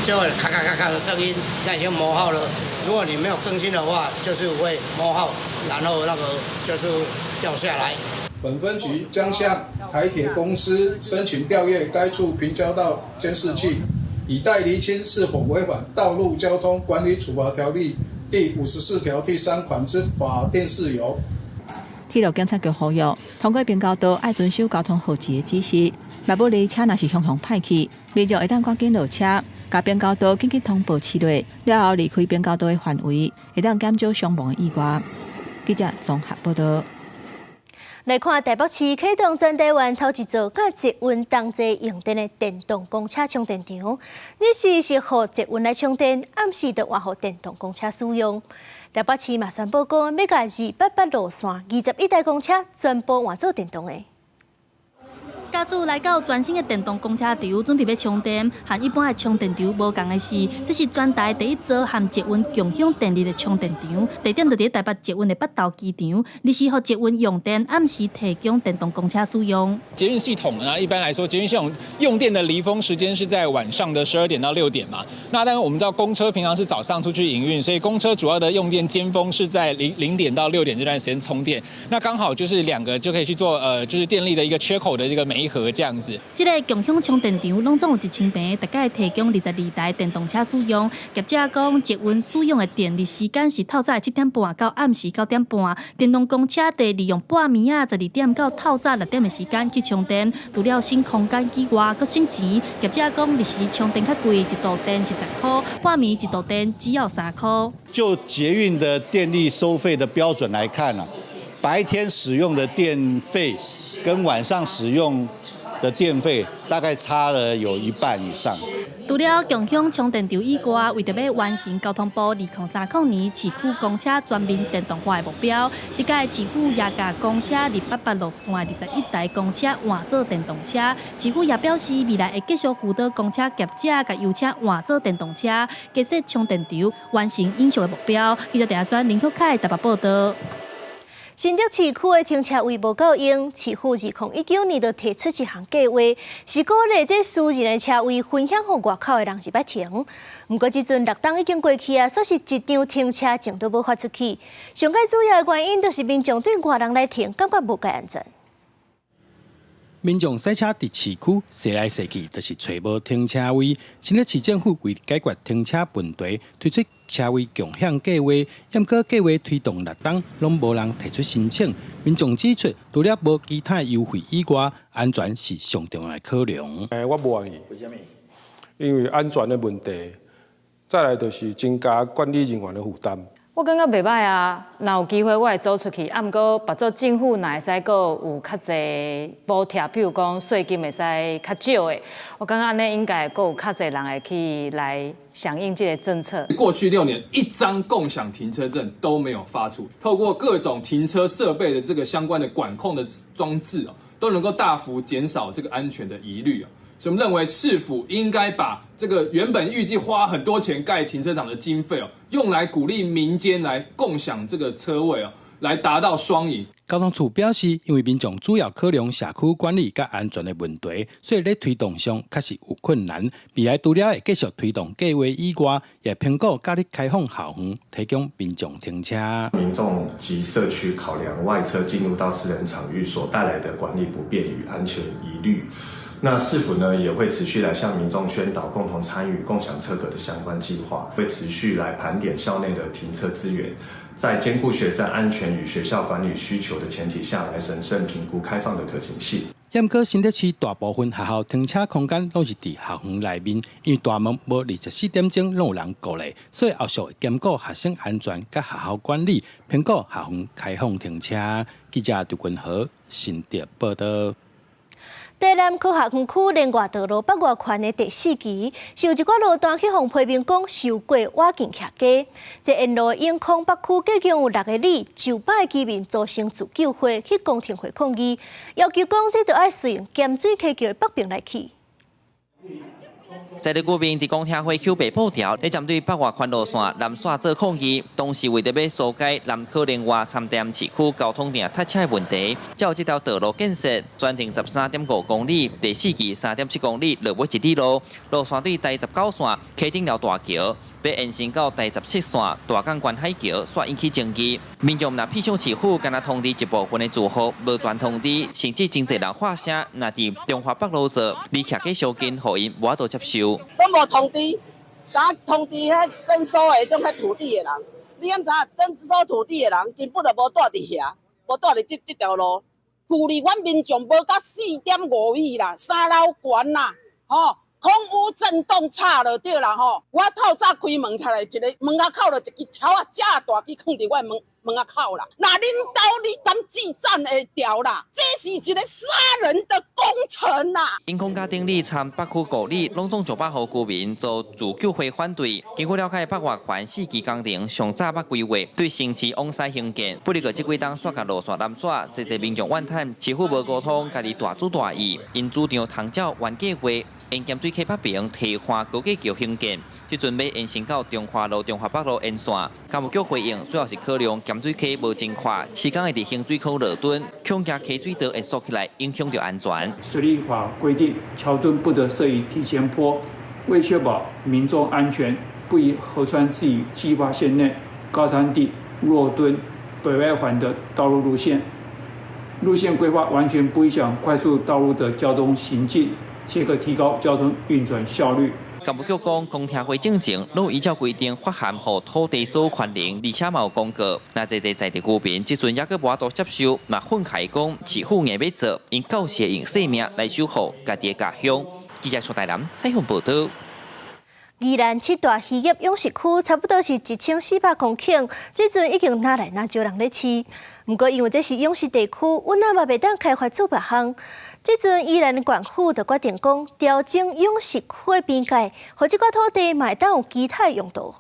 就會咔咔咔咔的聲音，那已經磨耗了。如果你沒有更新的話，就是會磨耗，然後那個就是掉下來。本分局將向台鐵公司申請調閱該處平交道監視器，以待釐清是否違反《道路交通管理處罰條例》第54條第3款之法定事由。鐵路警察局呼籲，通過平交道愛遵守交通號誌的指示，若無離車若是熊熊歹去，民眾會當趕緊落車，共平交道緊急通報切落，了後離開平交道的範圍，會當減少傷亡的意外。記者綜合報道。來看台北市啟動全台灣頭一座佮捷運同齊用電的電動公車充電場，日時是予捷運來充電，暗時就換予電動公車使用。台北市嘛宣布講，欲共288路線21台公車全部換做電動的。駕駛來到全新的電動公車場，準備欲充電，和一般的充電場無仝的是，這是全台第一座和捷運共享電力的充電場，地點就佇台北捷運的北投機場，日時予捷運用電，暗時提供電動公車使用。捷運系統呢，一般來說，捷運系統用電的離峰時間是在晚上的12點到6點嘛。那當然我們知道公車平常是早上出去營運，所以公車主要的用電尖峰是在0點到6點這段時間充電。那剛好就是兩個就可以去做就是電力的一個缺口的這個媒合這樣子。這个共享充電場攏總有1000坪，大概提供22台電動車使用。業者講，捷運使用的電力時間是透早7點半到暗時9點半。電動公車得利用半暝仔12點到透早6點的時間去充電。除了省空間以外，閣省錢。業者講，日時充電較貴，一度電是10箍，半暝一度電只要3箍。就捷運的電力收費的標準來看啊，白天使用的電費跟晚上使用的電費大概差了有一半以上。除了共享充電場以外，為著欲完成交通部2030年市區公車全面電動化的目標，這屆市府也共公車288路線21台公車換做電動車。市府也表示，未來會繼續輔導公車業者共油車換做電動車，加設充電場，完成永續的目標。記者鄭宣林旭凱台北報導。新竹市區的停車位無夠用，市府2019年就提出一項計劃，是鼓勵這私人的車位分享予外口的人入來停。毋過這陣6冬已經過去啊，煞是一張停車證都無發出去。上蓋主要的原因就是民眾對外人來停感覺無蓋安全。民眾駛車佇市區踅來踅去，就是揣無停車位。新竹市政府為解決停車問題，推出車位共享計劃。毋過計劃推動6冬，攏無人提出申請。民眾指出，除了無其他優惠以外，安全是上重要的考量。我無願意。為啥物？因為安全的問題，再來就是增加管理人員的負擔。我感覺袂䆀啊，若有機會我會租出去。啊，毋過別做政府若會使閣有較濟補貼，比如講稅金會使較少的，我感覺按呢應該閣有較濟人會去來響應這个政策。過去6年，一張共享停車證都沒有發出，透過各種停車設備的這個相關的管控的裝置哦，都能夠大幅減少這個安全的疑慮啊。所以我們認為市府應該把這個原本預計花很多錢蓋停車場的經費哦，用來鼓勵民間來共享這個車位哦，來達到雙贏。交通處表示，因為民眾主要考量社區管理佮安全的問題，所以咧推動上確實有困難。未來除了會繼續推動計劃以外，也評估假日開放校園，提供民眾停車。民眾及社區考量外車進入到私人場域所帶來的管理不便與安全疑慮。那市府呢也會持續來向民眾宣導共同參與共享車格的相關計劃，會持續來盤點校內的停車資源，在兼顧學生安全與學校管理需求的前提下來審慎評估開放的可行性。毋過新竹市大部分學校停車空間攏是佇校園內面，因為大門無24點鐘攏有人顧咧，所以後續會兼顧學生安全佮學校管理，評估校園開放停車。記者劉君和新竹報導。台南科學園區聯外道路北外環的第四期，是有一寡路段去予批評講收過倚近徛家。這沿路永康北區共有6个里900个居民組成自救會去公聽會抗議，要求講這著愛順應鹹水溪橋的北爿來起。在地居民佇公聽會抾白布條，咧針對北外環路線南線做抗議，當時為著欲疏解南科聯外參台南市區交通定塞車的問題，才有這條道路建設，全長13.5公里，第四期3.7公里，落尾一里路，路線對台19線溪頂寮大橋，欲延伸到台17線大港關海橋，煞引起爭議。民眾若闢向市府，干焦通知一部分的住戶，無全通知，甚至真濟人發聲，若佇中華北路做，離徛家相近，予𪜶無法度接受。攏無通知，敢通知彼徵收的種彼土地的人，你敢知影徵收土地的人根本就無住佇遐，無住佇這條路。距離阮民眾無到4.5米啦，三樓懸啦，吼，空污震動差就對啦吼。我透早開門起來，一个門仔口就一支頭仔遮大支囥佇我門門仔口啦。若恁兜你敢計算會著啦？這是一个殺人的工程啦！永康佮頂里參北區五里，攏總900戶居民做自救會反對。根據了解，北外環四期工程上早捌規劃對新市往西興建，不過這幾冬煞共路線南轉，濟濟民眾怨嘆，市府無溝通，家己大主大意，𪜶主張通照原計劃。沿鹹水溪北爿替換高架橋興建，這陣欲延伸到中華路、中華北路沿線。工務局回應，主要是考量鹹水溪無真闊，時間會佇清水溝落墩，恐驚溪水道會縮起來，影響著安全。水利法規定，橋墩不得設於梯前坡，為確保民眾安全，不宜河川治理計劃線內高灘地、若敦、北外環的道路路線。路線規劃完全不影響快速道路的交通行進，且可提高交通運轉效率。工務局講，公聽會進前，攏依照規定發函予土地所有權人，而且嘛有公告。若濟濟在地居民，這陣猶閣無法度接受，嘛憤慨講，市府硬欲做，𪜶到時會用性命來守護家己的家鄉。記者蔡台南採訪報道。宜蘭七大漁業養殖區差不多是1400公頃，這陣已經愈來愈少人咧飼。毋過因為這是養殖地區，阮仔嘛袂當開發做別項。這陣宜蘭縣府就決定講，調整養殖區的邊界，予這塊土地嘛會當有其他用途。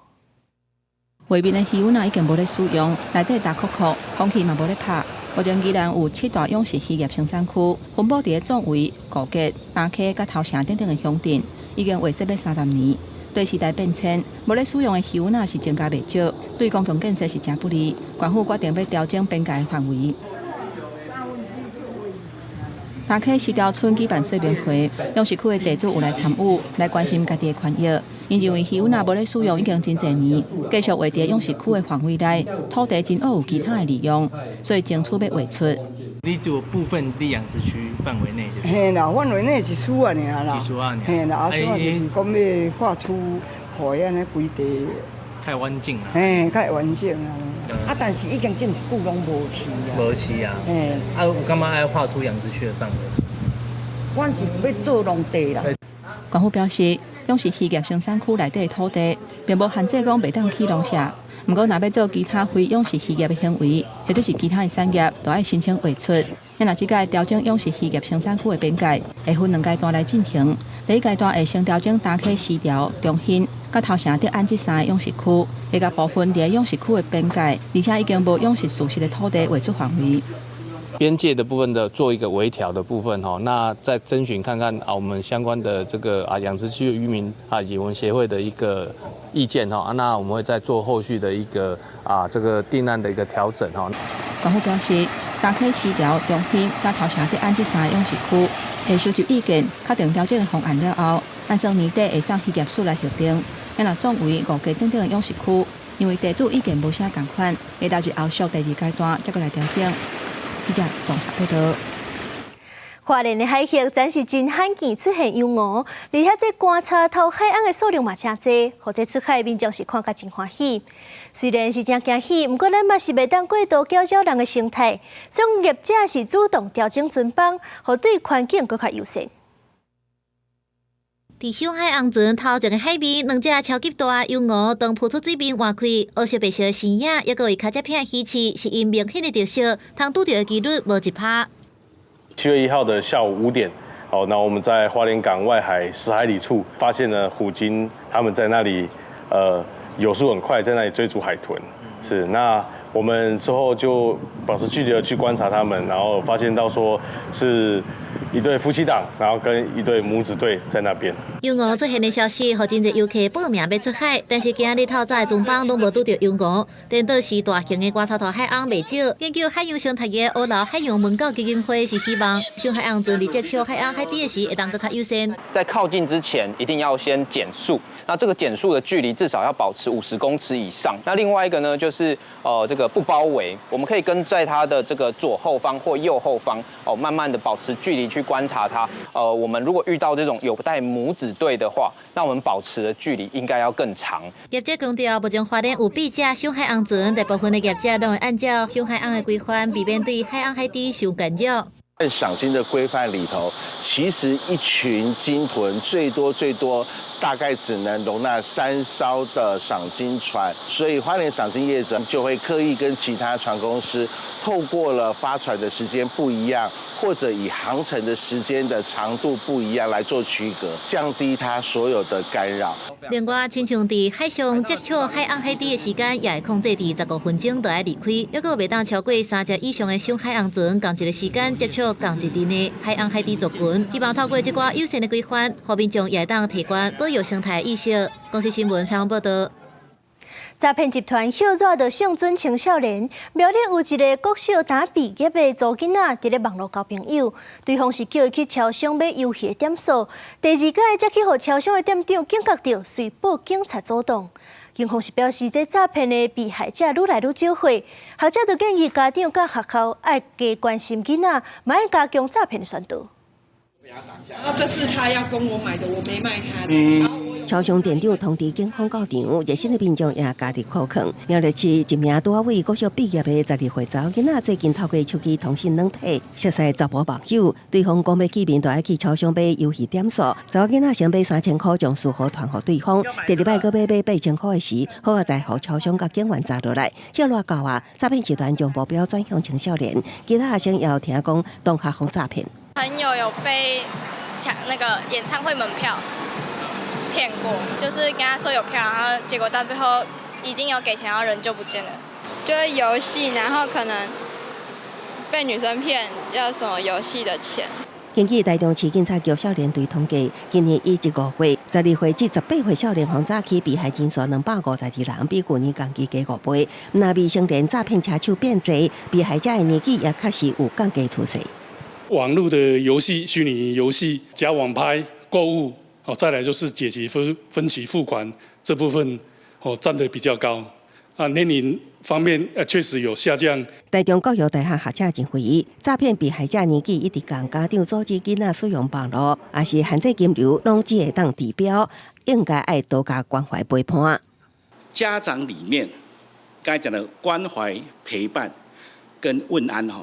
畫面的魚塭已經無咧使用，內底焦洘洘，空氣嘛無咧拍。目前宜蘭有七大養殖漁業生產區，分布佇咧壯圍、五結、大溪佮頭城等等的鄉鎮，已經劃設欲30年。對時代變遷，無咧使用的魚塭是增加袂少，對公共建設是誠不利。縣府決定欲調整邊界範圍。大溪西碉村舉辦說明會，養殖區的地主有來參與，來關心家己的權益。𪜶認為魚塭無咧使用已經真濟年，繼續劃佇養殖區的範圍內，土地真好有其他的利用，所以爭取欲劃出。你就部分佇養殖區範圍內。嘿啦，範圍內一絲仔爾啦。一絲仔爾。嘿啦，啊，所以就是講欲劃出，予按呢規地。較完整啊。嘿，較完整啊。啊，但是已經真久攏無飼啊。無飼啊。嘿。啊，有感覺愛劃出養殖區的範圍？阮是欲做農地啦。縣府表示，養殖漁業生產區內底的土地，並無限制講袂當起農舍。毋過，若欲做其他非養殖漁業的行為，或者是其他的產業，都愛申請劃出。若這擺調整養殖漁業生產區的邊界，會分兩階段來進行。第一階段會先調整大溪、西碉、中興、佮頭城德安這三个養殖區，會共部分佇養殖區的邊界，而且已經無養殖事實的土地劃出範圍。邊界的部分的做一個微調的部分哈，那再徵詢看看啊，我們相關的這個啊養殖區的漁民啊，以及我們協會的一個意見哈，那我們會再做後續的一個啊這個定案的一個調整哈。縣府表示，大溪、西碉、中興、佮頭城德安這三个養殖區會收集意見，確定調整的方案了後，按算年底會送漁業署來核定。若壯圍、五結等等的養殖區，因為地主意見無啥仝款，會納入後續第二階段再閣來調整。記者綜合報道。花蓮的海域真是真罕見出現鰇魚，而且這觀察頭海鰪的數量嘛誠濟，予這出海民眾是看甲真歡喜。雖然是誠驚喜，毋過咱嘛是袂當過度攪擾人的生態，所以業者是主動調整船班，予對環境閣較友善。佇小海紅船頭前的海面，兩隻超級大鰇魚當浮出水面換氣，烏色白色的身影，猶閣有跤跡片魚刺，是𪜶明顯的特色。通拄著的幾率無1%。7月1號的下午5點，好，那我們在花蓮港外海10海里處發現了虎鯨，他們在那裡，游速很快，在那裡追逐海豚。是，那我們之後就保持距離的去觀察他們，然後發現到說是一對夫妻檔，然後跟一對母子對在那邊。鰇魚出現的消息，予真濟遊客報名欲出海，但是今日透早的船班攏無拄著鰇魚。顛倒是大型的觀察頭海鰪袂少。研究海洋生態的烏樓海洋文教基金會是希望，賞海鰪船佇接觸海鰪海底的時，會當閣較友善。在靠近之前，一定要先減速。那這個減速的距離至少要保持50公尺以上。那另外一個呢，就是這個不包圍，我們可以跟在它的這個左後方或右後方哦，慢慢的保持距離去觀察它。我們如果遇到這種有帶母子對的話，那我們保持的距離應該要更長。業者強調，目前花蓮有八隻賞海鰪船，大部分的業者攏會按照賞海鰪的規範，避免對海鰪海底受干擾。在賞鯨的規範裡頭，其實一群鯨豚最多最多大概只能容納3艘的賞鯨船，所以花蓮賞鯨業者就會刻意跟其他船公司透過了發船的時間不一樣，或者以航程的時間的長度不一樣來做區隔，降低它所有的干擾。另外，親像佇海上接觸海鰪海底的時間，也會控制佇15分鐘就愛離開，猶閣袂當超過三隻以上的賞海鰪船仝一个時間接觸仝一陣的海鰪海底族群。希望透過這寡友善的規範，予民眾也會當提懸保育生態意識。公視新聞採訪報道。詐騙集團歇熱就相準青少年，苗栗有一个國小剛畢業的查某囡仔，佇咧網路交朋友，對方是叫伊去超商買遊戲的點數，第二擺才去予超商的店長警覺著，遂報警察阻擋。警方是表示，這詐騙的被害者愈來愈少歲，學者就建議家長佮學校愛加關心囡仔，嘛愛加強詐騙的宣導。然後這是他要跟我買的，我沒賣他的。超商店長通知警方到場，熱心的民眾也加入苦勸。苗栗市一名拄仔為國小畢業的12歲查某囡仔，最近透過手機通訊軟體熟似查埔網友，對方講欲見面，就愛去超商買遊戲點數。查某囡仔先買3000箍，將書號傳予對方。第二擺閣欲買8000箍的時，好佳哉予超商佮警員查落來。歇熱到啊，詐騙集團將目標轉向青少年，其他學生也有聽講同學予詐騙。朋友有被搶那個演唱會門票騙過，就是跟他說有票，然後結果到最後已經有給錢，然後人就不見了。就是遊戲，然後可能被女生騙要什麼遊戲的錢。根據台中市警察局少年隊統計，今年一至5月，12歲至18歲少年予詐欺被害人數252人，比舊年同期加5倍。若未成年詐騙車手變濟，被害者的年紀也確實有降低趨勢。網路的遊戲、虛擬遊戲、假網拍、購物，哦，再來就是解期分分期付款這部分，哦，佔得比較高。啊，年齡方面，確實有下降。台中教育大學學者認為，詐騙被害者年紀一直降，家長阻止囡仔使用網路，抑是限制金流，攏只會當治標，應該愛多加關懷陪伴。家長裡面，剛才講的關懷、陪伴跟問安，哈。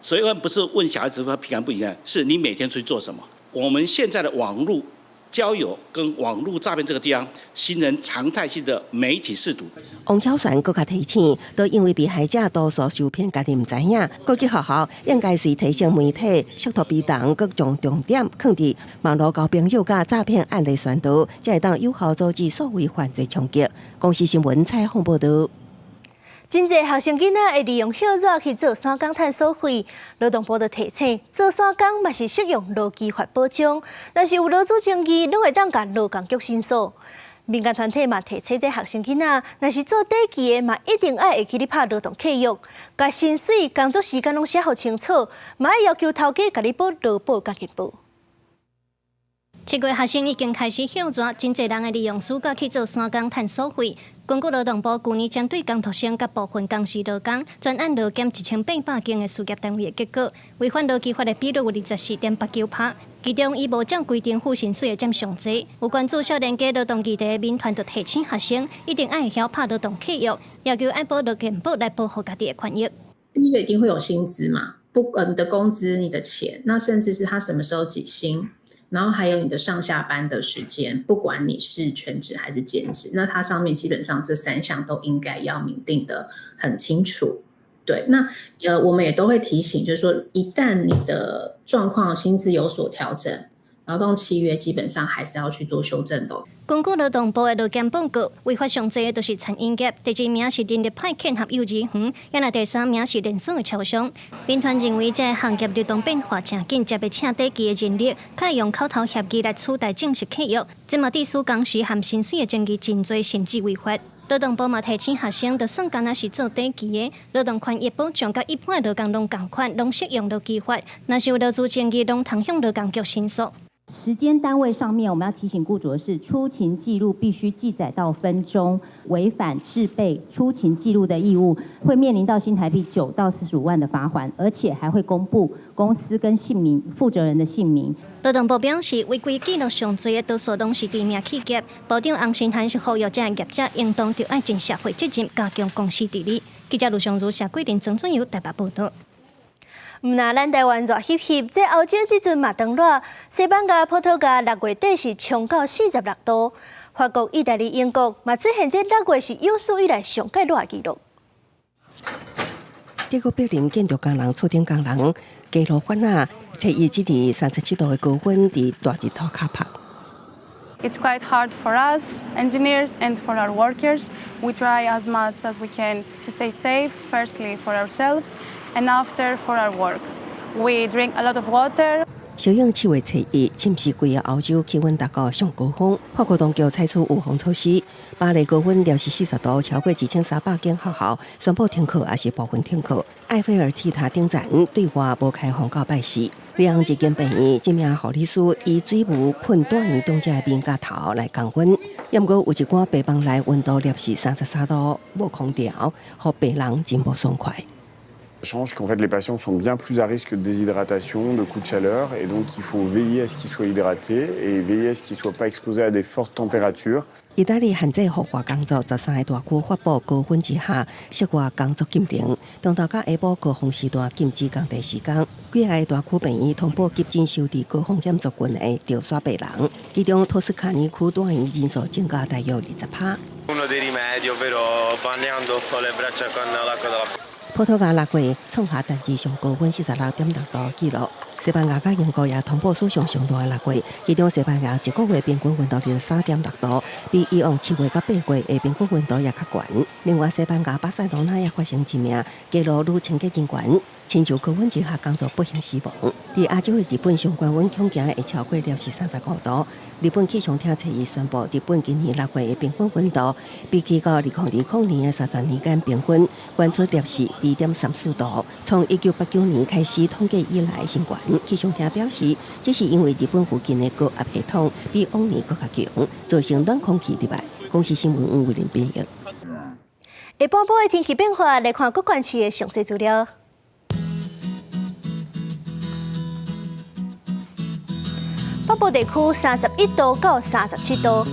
所以問不是問小孩子說平安不平安，是你每天出去做什麼？我們現在的網路交友跟網路詐騙這個地方，形成常態性的媒體識讀。王曉璇閣較提醒，都因為被害者多數受騙，家己毋知影，各級學校應該隨提升媒體釋脫被動，閣將重點放佇網路交朋友佮詐騙案例宣導，才會當有效阻止數位犯罪衝擊。公視新聞採訪報導。真濟學生囡仔會利用歇熱去做散工趁所費，勞動部就提醒，做散工嘛是適用勞基法保障，若是有勞資爭議，攏會當共勞工局申訴。民間團體嘛提醒這學生囡仔，若是做短期的嘛，一定愛會記咧拍勞動契約，共薪水、工作時間攏寫予清楚，嘛愛要求頭家共你保勞保佮健保。7月學生已經開始歇熱，真濟人會利用暑假去做散工趁所費。根據勞動部舊年針對工讀生佮部分工時勞工，專案勞檢1800間的事業單位的結果，違反勞基法的比率有24.89%，其中以無照規定付薪水的佔上濟。有關注少年家勞動議題的民團就提醒學生，一定愛會曉拍勞動契約，要求愛保勞健保來保護家己的權益。第一個一定會有薪資嘛，不管你的工資、你的錢，那甚至是他什麼時候給薪。然後還有你的上下班的時間，不管你是全職還是兼職，那它上面基本上這三項都應該要明定的很清楚。對，那我們也都會提醒，就是說一旦你的狀況薪資有所調整，勞動契約基本上還是要去做修正的。根據勞動部的勞檢報告，違法上濟的就是餐飲業，第二名是人力派遣和幼兒園，猶若第三名是連鎖的超商。民團認為，這个行業流動變化誠緊，才欲請短期的人力，較會用口頭協議來取代正式契約。這嘛致使工時和薪水的爭議真濟，甚至違法。勞動部嘛提醒學生，就算敢若是做短期的，勞動權益保障佮一般的勞工攏仝款，攏適用勞基法。若是有勞資爭議，攏通向勞工局申訴。時間單位上面，我們要提醒僱主的是，出勤記錄必須記載到分鐘，違反制備出勤記錄的義務，會面臨到新台幣9到45萬的罰鍰，而且還會公布公司跟姓名、負責人的姓名。勞動部表示，違規記錄上濟的多數攏是知名企業。部長洪申翰是呼籲這業者應當著愛盡社會責任，加強公司治理。記者盧尚如、謝桂林、曾俊友台北報導。毋若咱台灣熱翕翕，這歐洲這陣嘛當熱。西班牙、葡萄牙6月底是衝到46度，法國、意大利、英國嘛出現這6月是有史以來上蓋熱的紀錄。德國柏林建築工人、厝頂工人街路翻啊，初一這年37度的高溫，佇大日頭跤曬。 It's quite hard for us engineers and for our workers. We try as much as we can to stay safe, firstly for ourselves and after for our work. We drink a lot of water. 小英7月初1，侵襲規个歐洲，氣溫達到上高峰。法國當局採取預防措施，巴黎高溫攝氏40度，超過1300間學校宣布停課，抑是部分停課。埃菲爾鐵塔頂層對外無開放到拜四。里昂一間病院，一名護理師以水霧噴住院長者的面頰頭來降溫。毋過有一寡病房內溫度攝氏33度，無空調，予病人真無爽快。 Change qu'en fait les patients sont bien plus à risque de déshydratation, de coups de chaleur, et donc il faut veiller à ce qu'ils soient hydratés et veiller à ce qu'ils soient pas exposés à des fortes températures. 意大利限制戶外工作，13個大區發布高溫之下室外工作禁令，中晝佮下晡高峰時段禁止工作時間。幾个大區病院通報急診收治高風險族群的著痧病人，其中托斯卡尼區住院人數增加大約20%。葡萄牙6月創下單日上高溫46.6度紀錄，西班牙佮英國也通報史上上熱的6月，其中西班牙一個月平均溫度23.6度，比以往7月佮8月的平均溫度也較懸。另外，西班牙巴塞羅那也發生一名街路女清潔人員，親像高溫之下工作不幸死亡。佇亞洲的日本，上懸溫恐驚會超過攝氏35度。日本氣象廳初一宣布，日本今年6月的平均溫度比起到2020年的30年間平均懸出攝氏2.34度。從1989年開始統計以來新懸。氣象廳表示，這是因為日本附近的高壓系統比往年閣較強，造成暖空氣入來。公視新聞吳偉林編譯。下半晡的天氣變化，來看各縣市的詳細資料。北部地區31度到37度，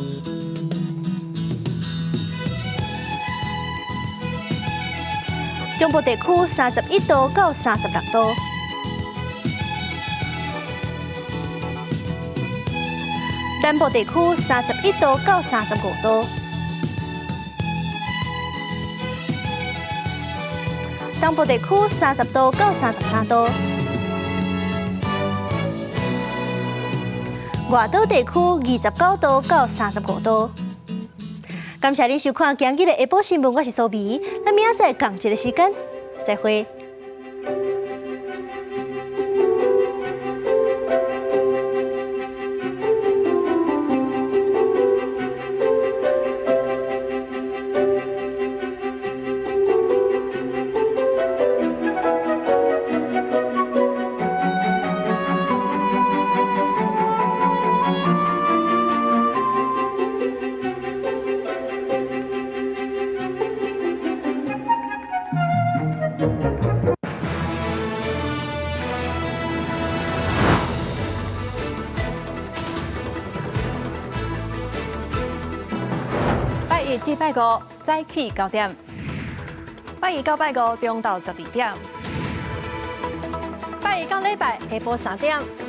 中部地區31度到36度，南部地區31度到35度，東部地區30度到33度。外島地區29度到35度。感謝您收看今日的下晡新聞，我是蘇美，咱明仔載仝一个時間，再會。拜一至拜五早起9點，拜一到拜五中晝12點，拜一到禮拜下晡3點。